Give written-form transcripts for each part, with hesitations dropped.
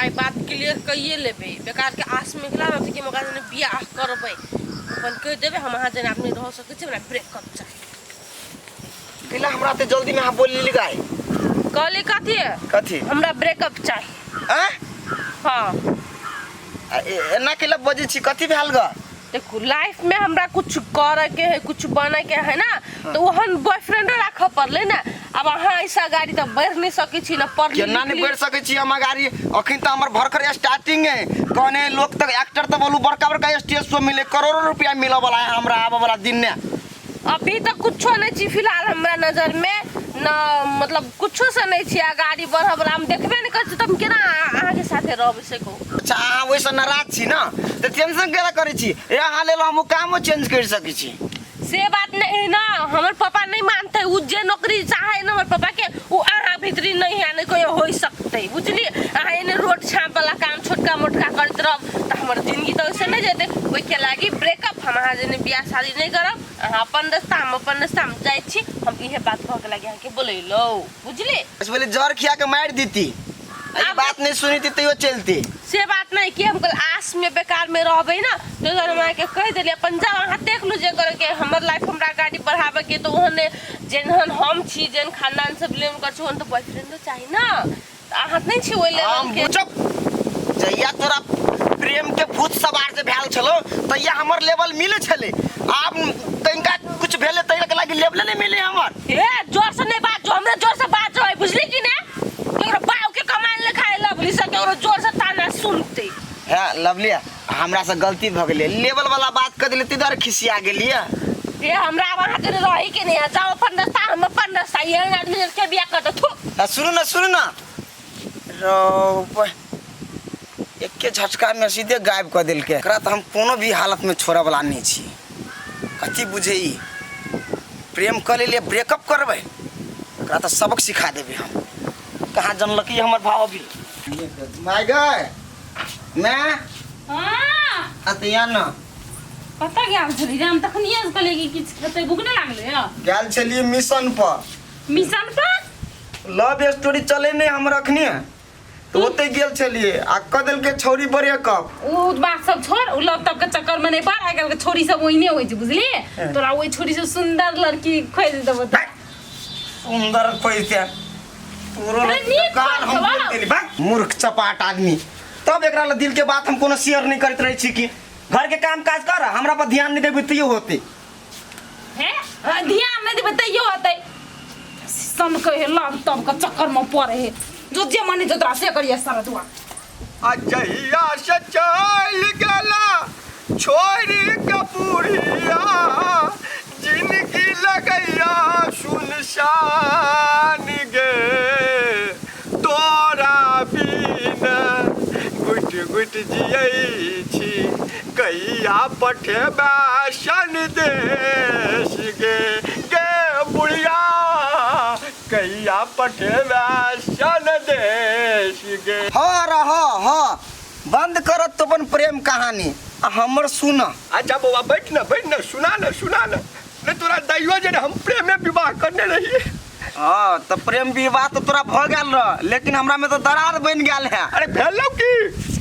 आइ बात क्लियर कइए लेबै। बेकारके आसमे गेला रहतै कि हम ओकरा सने बियाह करबै। अपन कहि देबै हम अहाँ जेना आब नहि रह सकै छी, हमरा ब्रेकअप चाही। कैला हमरा ते जल्दी में अहाँ बोल लेली गाय? कहली कथी? कथी? हमरा ब्रेकअप चाही। आँ? हाँ। आ एना कैला बजै छी, कथी भेल ग? देखू, लाइफ में हमरा कुछ करे के है, कुछ बने के है ना, तो ओहन बॉयफ्रेंडो राखऽ पड़लै ना। अब अहाँ ऐसा गाड़ी तऽ बढ़ि नहि सकै छी ना, पढ़ केना नहीं बढ़ सकै छी हम गाड़ी? अखन तऽ हमर भरखर स्टार्टिंग है। कहने लोग तक एक्टर तऽ बोलू बड़का बड़का स्टेज शो मिले, करोड़ों रुपया मिलऽ वाला है हमरा आबऽ वाला दिन ने। अभी तऽ कुछो नहीं छी फिलहाल हमरा नजर में न, मतलब कुछो से नहीं छी। आ गाड़ी बढ़ऽ वाला हम देखबे नहीं करै छी तऽ हम केना अहाँके साथे रहबै से कहू। अच्छा, अहाँ ओहिसँ नाराज छी ना, तऽ टेंशन केना करै छी? ए, अहाँ लेल हम ओ कामो चेंज करि सकै छी। से बात नहीं ना, हमर पापा नहीं मानते। उ जे नौकरी चाहे ना हमर पापा के, उ अहाँ भीतरी नहीं है, नहीं कोई हो सकते, बुझलिए? अहाँ एने रोड छाप वाला काम छोटका मोटका करैत रहब तऽ हमर जिंदगी तऽ ओइसे नहीं जेतै। ओहिके लागी ब्रेकअप, हम अहाँ जेने बियाह शादी नहीं करब। अहाँ अपन रास्ता, हम अपन रास्ता, हम जाइ छी। हम इहे बात कह के लागी अहाँके बोलैलौ, बुझलिए? से पहिले जर खिया के मारि देती, ई बात नहीं सुनी थी तैयो चलती। से बात नहीं कि हम कल आस में बेकार में रहबै ना, तो हम अहाँके कहि देलियै। अपन जाउ अहाँ, देख लू जे करे के। हमर लाइफ, हमरा गाड़ी बढ़ाबे के तो ओहने जेहन हम छी, जेहन खानदान से बिलोंग कर छी, ओहन तो बॉयफ्रेंडो चाही ना। तऽ अहाँ नहि छी ओहि लेवल हम के। बुझब, जहिया तोरा प्रेम के भूत सवार जे भेल छलो तहिया हमर लेवल मिले छले। आब तनिका कुछ भेले तहिया के लागी लेवले नहीं मिले हमर। ए, जोर से नहीं बाजो, हमरा जोर से बाजो है, बुझली कि ने? केकरो बाप के कमाई ले खाए लवली से केकरो जोर से ताना सुनते। है लवली, हमरा से गलती भ गेलै, लेवल वाला बात कर देली, तिधर खिसिया गेलियै। ए, हमरा आब अहाँ जने रही के नहीं है। जाओ अपन रास्ता, हम अपन रास्ता। एहन आदमी के बियाह कर दे थू। आ, सुनू ना, सुनू ना रौ, एके झटका में सीधे गायब कऽ देलकै। एकरा तऽ हम कोनो भी हालत में छोड़ऽ वाला नहीं छी। कथी बुझे ई, प्रेम कऽ लेलियै ब्रेकअप करबै? एकरा तऽ सबक सिखा देबै हम। कहाँ जनलकै हमर भाव अभी? माय गए मैं। हाँ। अतिया न। कतऽ गेल छली रे? हम तखनिए से कहलियै कि किछु खेतै, भूख नहि लागलै यऽ? गेल छलियै मिशन पर। मिशन पर? लव स्टोरी चले नहीं हमर अखनी, तो ओते गेल छलियै आ कऽ देलकै छौरी ब्रेकअप। ओ बात सब छोड़, उ लव तब के चक्कर में नहीं पड़। आइ काल्हि के छोरी सब ओहिने होइ छै, बुझलियै? तोरा ओहि छोरी से सुंदर लड़की खोजि देबो तऽ। सुंदर खोजते तोरो अरे नीक कान हम बात बोल छौ। देली। भाग मूर्ख चपाट आदमी। तब एकरा ला दिल के बात हम कोनो शेयर नहीं करैत रहै छी कि घर के काम काज कर, हमरा पर ध्यान नहीं देबी तैयो होते। हे, ध्यान नहीं देबै तैयो होतै। सन कहे लव तब के चक्कर में पड़े है, जो जे मने जो तोरा से करिए सारा दुआ। आ जहिया से चल गेला छोड़ी के बुढ़िया, जिनगी लगैया सुनसान गे, तोरा बिना गुट गुट जियै छी, कहिया पठेबा संदेश गे, गे बुढ़िया कहिया पठेबा संदेश गे। हाँ रह हाँ, बंद कर तो अपन प्रेम कहानी आ हमर सुन। अच्छा बौआ, बैठ ना, बैठ ना, सुना ना, सुना ना। नहीं तोरा दैयो जे हम प्रेमे विवाह करने रहिए। हाँ तो प्रेम विवाह तो तोरा भ गेल रह, लेकिन हमरा में तो दरार बन गेल है। अरे भेलो की?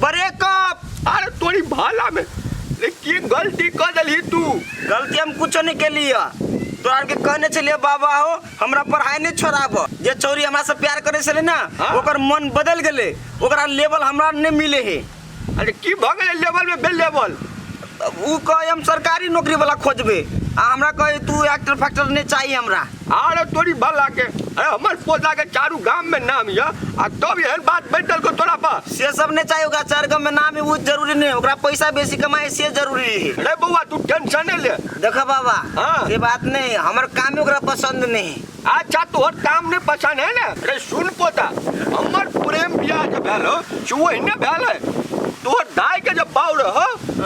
ब्रेकअप। अरे तोरी भाला में ले की गलती कर दलही तू? गलती हम कुछो नहीं केली है। तोरा के कहने छलिए बाबा हो हमरा पढ़ाई नहीं छोड़ाब, जे चौरी हमरा से प्यार करे छले ना। हाँ। ओकर मन बदल गेले, ओकरा लेवल हमरा नहीं मिले है। अरे की भ गेलै लेवल में बेल लेवल? उ कहे हम सरकारी नौकरी वाला खोजबे, आ हमरा कहे तू एक्टर फैक्टर नहीं चाहिए हमरा। अरे तोरी भला के, अरे हमर पोता के चारू गाम में नाम या आ तब एहन बात बैठ देलको तोरा पर। से सब नहीं चाहिए ओकरा, चार गाम में नाम है वो जरूरी नहीं, ओकरा पैसा बेसी कमाए से जरूरी है। अरे बौआ तू टेंशन नहीं ले। देखो बाबा। हाँ। ये बात नहीं, हमर काम ही ओकरा पसंद नहीं। अच्छा तोहर काम नहीं पसंद है ना? अरे सुन पोता, हमर प्रेम बियाह जे भेल हो से ओहिने भेल है। तोहर दाई के जब बाउ रह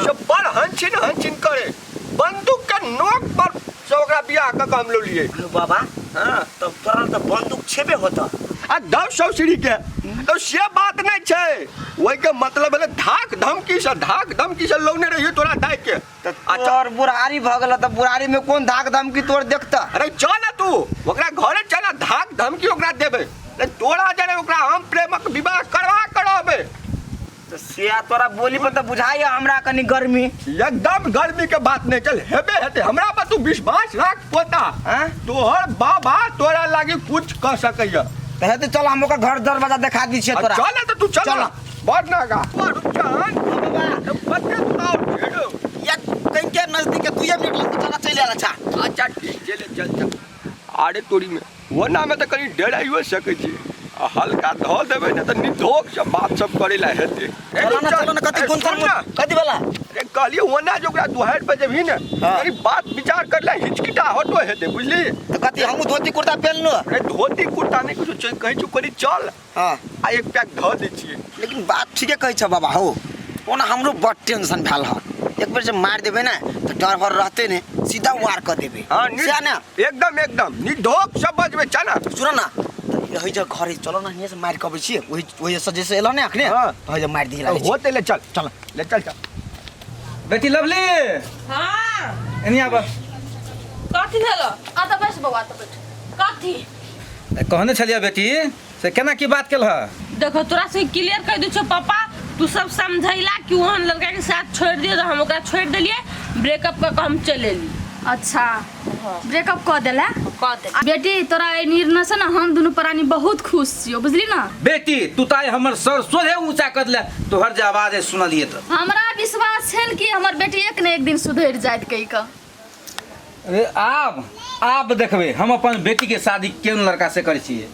से बड़ हंसिन हंसिन करे, बंदूक के नोक पर से ओकरा बियाह कऽ के हम लौलियै। अरे बाबा। हाँ। तब तोरा तऽ बंदूक छेबे होता। आ 10 सौ सीढ़ी के तो से बात नहीं छै, ओहि के मतलब भेलै धाक धमकी से, धाक धमकी से लौने रहियै तोरा दाई के। तऽ तोर बुढ़ारी भऽ गेल तऽ बुढ़ारी में कोन धाक धमकी तोर देखता? अरे चल ना तू ओकरा घरे चल ना, धाक धमकी ओकरा देबै। अरे तोरा जरे ओकरा हम प्रेमक विवाह करवा करबै। से आ तोरा बोली पर तऽ बुझाइए हमरा कनि गर्मी। एकदम गर्मी के बात नहीं चल हेबे हेते, हमरा पर तू विश्वास राख पोता। आँय? तोहर बाबा तोरा लागी कुछ कह सकैया। तऽ हेतै चल, हम ओकर घर दरवाजा देखा दै छियै तोरा। चल ने तऽ तू चल। चल। बड़ नागा रुचान बच्चे तू और छेड़ो। या कहीं के नजदीक के 2 मिनट लगतौ, चल चलि आयल। अच्छा। अच्छा ठीक छै, ले चल चल। अरे तोरी में ओना में तऽ कनि डराइयो सकै छी आ हल्का धऽ देबै ने तऽ निधोक से बात सब करै ला हेतै। चलो ना, चलो ना। कथी सुन गुंथन ना। कथी वाला? अरे कहलियै ओना जे ओकरा दुहारि पर जेबही ने, हाँ। कनि बात विचार कर ला हिचकिटा हटो हेतै, बुझली? तऽ कथी हमहूँ धोती कुर्ता पेनलहुँ? अरे धोती कुर्ता नहि कुछो छै, कहै छियौ कनि चल हँ। आ एक पैक धऽ दै छियै। लेकिन बात ठीके कहै छ बाबा हो, ओना हमरो बड़ टेंशन भेल हँ। एक बेर जे मारि देबै ने तऽ डर भर रहतै ने, सीधा वार कऽ देबै। हँ। सएह ने? एकदम एकदम निधोक से बजबै, चल ना। सुन ना, तऽ यही जे घरे चलो ना, हियाँ से मारि कऽ अबै छियै। वही वही से जैसे एलऽ ने अखने। हाँ। तऽ जे मारि दिही लागै छै। होते, ले चल। चल। ले चल चल। बेटी लवली। हाँ। एनी आब। कथी भेलो? आ तऽ बैस बौआ, तऽ बैठ। कथी? कहने छलियै बेटी, से केना की बात केलह? देखो, तोरा से क्लियर कह दै छौ पापा, तू सब समझैला कि ओहन लड़का के साथ छोड़ दियो, तो हम ओकरा छोड़ देलिए, ब्रेकअप कऽ के हम चलि एली। अच्छा, ब्रेकअप कऽ देला? कऽ देली। बेटी, तोरा एहि निर्णय से ना हम दुनू प्राणी बहुत खुश छियौ, बुझली ना? बेटी, तू तऽ आइ हमर सर सोझे ऊँचा कर दिले, तोहर जे आवाज है सुनलियै तऽ। हमरा विश्वास छल कि हमर बेटी एक ने एक दिन सुधरि जायत कहि कऽ। अरे आब आब देखबै हम अपन बेटीके शादी केहन लड़का से करै छियै।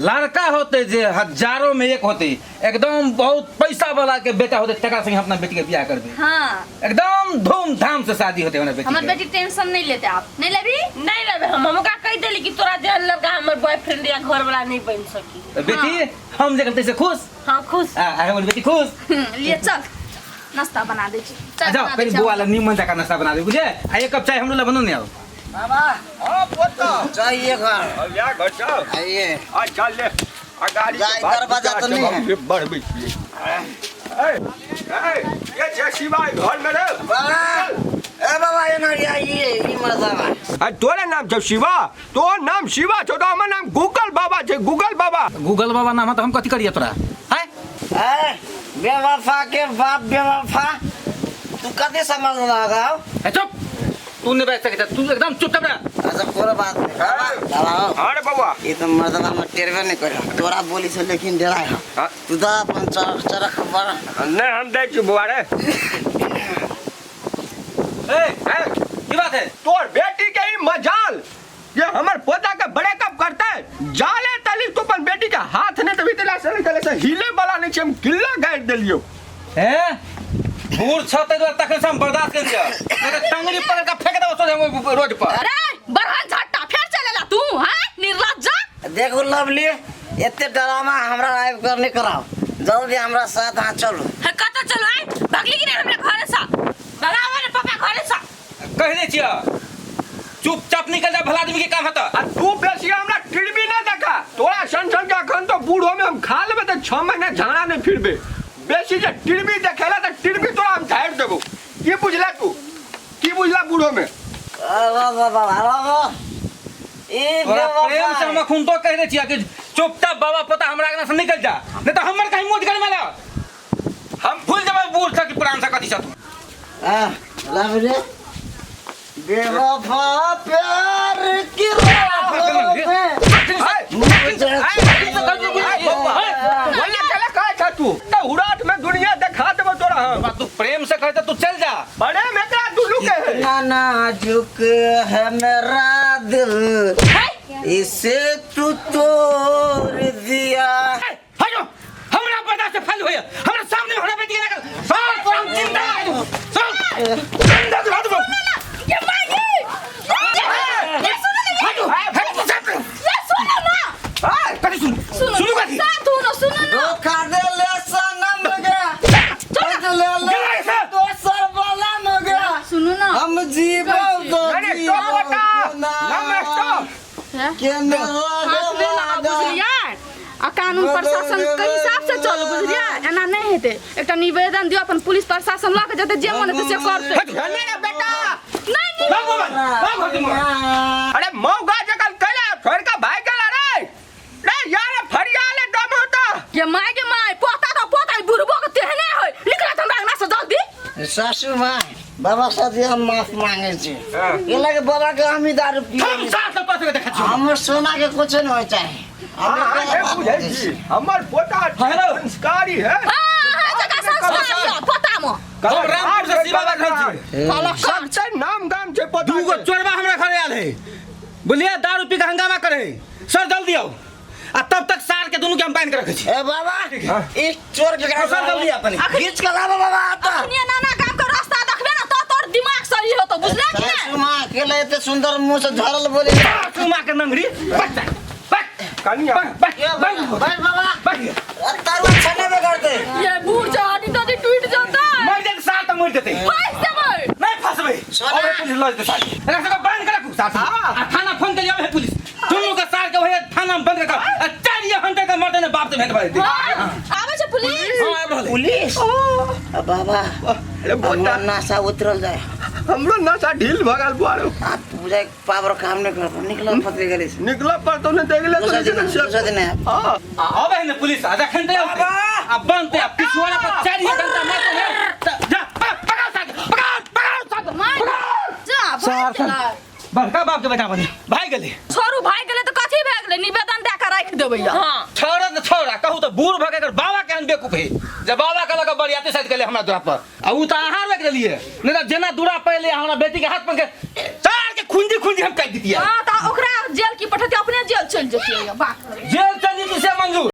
लड़का होते जे हजारों में एक होते, एकदम बहुत पैसा वाला के बेटा होते, तकरा संगे हम अपना बेटी के बियाह करबै। हाँ। एकदम धूमधाम से शादी होते हमरा बेटी हमर के। बेटी टेंशन नहीं लेते, आप नहीं लेबी? नहीं लेबै हम। हम ओकरा कहि देली कि तोरा जेहन लड़का हमर बॉयफ्रेंड या घरवाला नहीं बनि सकी। तऽ बेटी, हम जे करतै से खुश? हाँ, खुश। आ हमर बेटी खुश। लिए चल, नाश्ता बना दै छी, चाय जाओ। बना दै पहले छी। बुआ ला नीमन जकाँ नाश्ता बना दे, बुझे? आ एक कप चाय हमरो ला बनो ने आओ। बाबा। हाँ पोता। जाइए घर। अब या घर चल। आइए। आ चल ले आ गाड़ी के जाए, बात दरवाजा विचार तो सब नहीं हम है। भी बढ़बै छियै। ए, ए, ये जे शिवाय घर में रे। बाबा, ए बाबा, एना आइए, ई मर्दाबा। आ तोरे नाम छौ शिवा? तोर नाम शिवा छौ तऽ हमर नाम गूगल बाबा छै, गूगल बाबा। गूगल बाबा नाम है तऽ हम कथी करिए तोरा है? ए बेवफा के बाप बेवफा, तू कते समझ लगाओ। ए चुप, तू नहीं बैठ सकता, तू एकदम चुपचाप रह। अच्छा, कोनो बात नहीं बाबा, बाबा। अरे बौआ। ई तो मर्दवा में टेरबे नहीं करे, तोरा बोली से लेकिन डेरा है। हाँ। तू तो अपन चरख चरख पर। नहि हम दै छी बौआ रे। ए ए, की बात है? तोर बेटी के ई मजाल ये हमर पोता के ब्रेकअप करते जाले तली तो अपन बेटी के हाथ नहीं तभी तेला से निकले से हिले वाला नहीं छै, हम किल्ला गाड़ि देलियो। हे बूढ़ छ तै दुआरे तखन से हम बर्दाश्त कर छियै, नहीं तऽ टंगरी पकड़ के फेंक देबो सोझे हम रोड पर। अरे बरहन झट्टा, फेर चलेला तू? हाँ निर्लज्जा। देखो लवली, एते ड्रामा हमरा आबि कर नहीं कराओ, जल्दी हमरा साथ अहाँ चलू। हे कतऽ चलू? आइ भगली कि नहीं हमरा घरे से? भगाबो ने पापा घरे से। कहि दै छियै, चुपचाप निकल जा, भला आदमी के काम हतऽ। आ तू बेसी हमरा टिरबी नहीं देखा, तोरा सन सन के अखन तो बूढ़ो में हम खा लेबे तऽ 6 महीना झाड़ा नहीं फिरबे। बेसी जे टिरबी देखेला तऽ टिरबी तोरा हम झाड़ि देबो। की बुझला तू? की बुझला बूढ़ो में? वाह वाह वाह वाह वाह, ई तोरा बेवफा। प्रेम से हम अखुन तो कहि दै छियै कि चुपचाप बाबा पोता हमरा अंगना से निकल जा, नहीं तऽ हमर कहीं मोट कर माला हम भूल जेबै बूढ़ छ कि पुरान छ कथी छ तू। हाँ, लवली, बेवफा प्यार की राहों में बोले केला कहै छ तू तऽ हुराट में दुनिया देखा देबो तोरा हम। बाबा, तू प्रेम से कहै तू चल जा। बड़े में एकरा दुनू के है। इतना नाजुक है मेरा दिल, इसे तू तोड़ दिया। हटो, हमरा बर्दाश्त से फैल होइए, हमरा सामने हमरा बेटी के लागल सब तोरा हम जिंदा सब जिंदा दिला देबो। ये माई, ये सुनो ना। हटो हटो सब। ये सुनो ना। कथी सुन? सुनो। सुनू कथी? साथ हो ना, सुनो ना। धोखा दे ले सनम गे, ले ले गेलै से। दोसर बलम गे। सुनो ना। हम जीवो तो अरे स्टॉप बेटा, नाम स्टॉप। के हाथ नहि लगाउ, बुझलियै? आ कानून प्रशासन के हिसाब से चलू, बुझलियै? एना नहि हेतै। एकटा निवेदन दियौ, अपन पुलिस प्रशासन लऽ के जेतै, जे मन हेतै से करतै। हेने रे बेटा। नहि नहि। भाग बाबा, भाग भाग तुम। अरे मौगा जगल कैला छोड़ के भाग गेला रे रे यार, फरियाले दम होता। ये my गे my, पोता तो पोता, ई बुढ़बो के तेहने है। सासू माँ बाबा साथी हम माफ मांगे छी हाँ। ये लगे बाबा के हम ही दारू हम पी साथ में पैसे देखा छी हमर सोना के कुछ नहीं होय चाहे हम हाँ, एकरा ये माफ बुझै दै छी छी। हमर पोता हेलो। संस्कारी है हाँ जगह संस्कार यऽ पोता में हम रामपुर से शिवा बात रहल छी सबसे नाम गाम छै पोता दूगो के। चोरबा हमरा घरे आयल है बुझलिए दारू पी के हंगामा करे है सर जल्दी आओ आ तब तक सार के दुनू के हम बांध के रखे छी ए बाबा इस चोर के सर जल्दी आ तनी घीच के लाबो बाबा आता अखनी नाना गाम के रास्ता देखबे ना तो तोर दिमाग सही होतो बुझले कि सासू नहीं माँ अकेले एते सुंदर मुंह से झरल बोले तू माँ के नंगरी बच जा बच कनिया बच ये बच बैठ बाबा बच तारुआ छने में कर दे ये बूढ़ जवानी दादी टूट जाता मर जेतै सार तऽ मरि जेतै फंस देबै नहीं फंसबै सोना। अबे पुलिस लऽ जेतै सार एकरा सबके बान्हि के राखू सार आ थाना फोन के आबै है पुलिस दुनू के सार के वही थाना में बंद रखा आ चारिये घंटे के मरते ने बाप से भेंट भऽ जेतै आबै छै पुलिस हां आबि रहल है। पुलिस अ बाबा अरे पोता हमर नशा उतरल जाए हमरो नशा ढील भऽ गेल बुआरो आप पूजा पावर काम नहीं करता निकल पतली गली से निकला पर तो नहीं देखले तो दूसरा दिन दूसरा दिन है हां आबै है ने पुलिस आ जखन ते औतै आ बनतै आ पिछुआरा पर चारिये घंटा मरते ने तऽ जा पकड़ सार के, पकड़ पकड़ सार के, पकड़ जा सार भागि गेलै। बड़का बाप के बेटा बने भागि गेलै छोड़ू भागि गेलै तऽ कथी भए गेलै निवेदन दए कऽ राखि देबै यऽ हाँ छोड़ा न छोड़ा कहू तऽ बूढ़ भऽ के एकर बाबा केहन बेवकूफ है जे बाबा कहलक बरियाती साइज केले हमरा दूरा पर आ उ तऽ अहाँ रोकि देलियै नहि तऽ जेना दूरा पर एलै हमरा बेटी के हाथ पर के सार के खुंजी खुंजी हम काटि दितियै हाँ तऽ ओकरा जेल की पठेतै अपने जेल चलि जेतियै बाप जेल चलि जेतै से मंजूर।